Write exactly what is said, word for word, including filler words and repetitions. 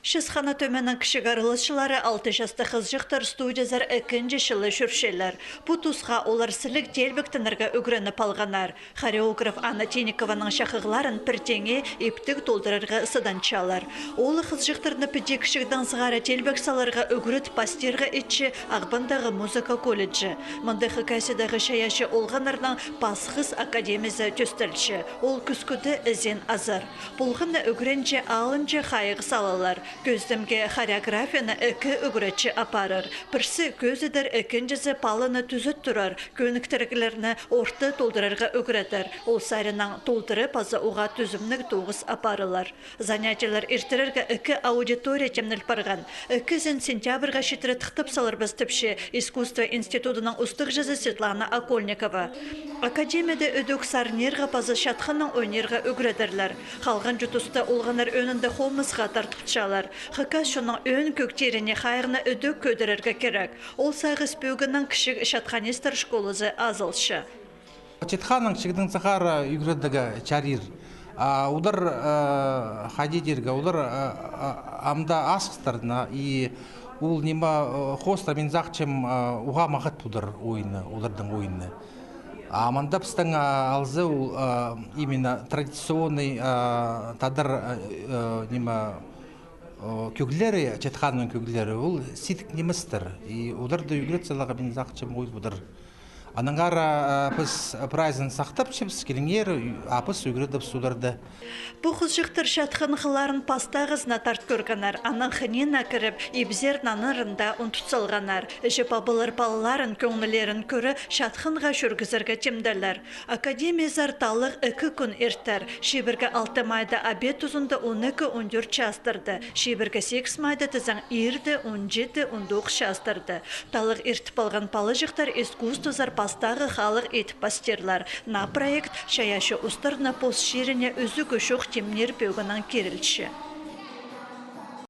Часхана Тӧменің кічіг араласчылары алты частығ хызыҷахтар студиязар ікінҷі чылы чӧрчелер. Пу тусха олар сіліг теелбектенерге ӱгреніп алғаннар. Хореограф Анна Тинникованың чахығларын пір теңе иптіг толдырарға сыданчалар. Ол хызыҷахтарны піди кічігдең сығара теелбек саларға ӱгрет пастирға итче Ағбандағы музыка колледжі. Мында Хакасиядағы чайаачы олғаннарның пасхыс академиязы тӧстелче. Ол кӱскӱде ізен азар. Полған на ӱгренҷі алынҷа хайығ салалар. Кӧзідімге, хореографияны ікі ӱгретчі апарар. Пірсі кӧзідер, ікінҷізі паланы тӱзет турар, кӧніктіріглерні орта толдырарға ӱгретер. Ол саринаң толдыра паза уғаа тӱзімніг тоғыс апарылар. Занятиелер иртірерге ікі аудитория тимнел парған. Ікізін сентябрьға читіре тыхтап саларбыс тіпче искусство институдының устағҷызы Светлана Окольникова. Академияда ідӧк сарнирға паза чатханнаң ойнирға ӱгредерлер. Халғанҷы туста олғаннар ӧӧнінде хомысха тартылчалар. Хакас чонның ӧӧн кӧгдеріне хайығны ідӧк кӧдірерге кирек. Ол сағыс пӧгіннең кічіг чатханистер школазы азылча. Чатханнаң кічігдең сығара ӱгредерге чарир. А олар, э, хайди тирге, олар, э, э, амды асхыстар на, и ол ниме, э, хоостыра, мин сағынчам, э, уғаа маңат полар ойны, оларның ойны. А мында пістің, э, алза, ол, э, именно традиционный, э, тадар, э, э, ниме, э, кӧглері, чатханның кӧглері, ол сидік ниместер. И оларды ӱгрет саларға, мин сағынчам, ой, олар. Аннаңар, э, піс прайзын сахтапчабыс, киліңер, а піс ӱгредібіс оларды. Пу хызыҷахтар чатхан хылларын пастағызына тарт кӧргеннер, анаң хынина кіріп, ибзер наннарын даа ундут салғаннар. Іҷе-пабалар палаларын кӧңнілерін кӧре чатханға чӧргізерге тимделер. Академиязар таллығ ікі кӱн иртер. Чибіргі алты майда обед тузында он ікі — он тӧрт частарда, чибіргі сигіс майда тізең иирде он читі — он тоғыс частарда. Таллығ иртіп алған палаҷахтар искусствозар пастағы халых идіп пастирлар. Наа проект чайаачы устарны пос чиріне ӱзӱгі чох тимнир пӧгінең кирілче.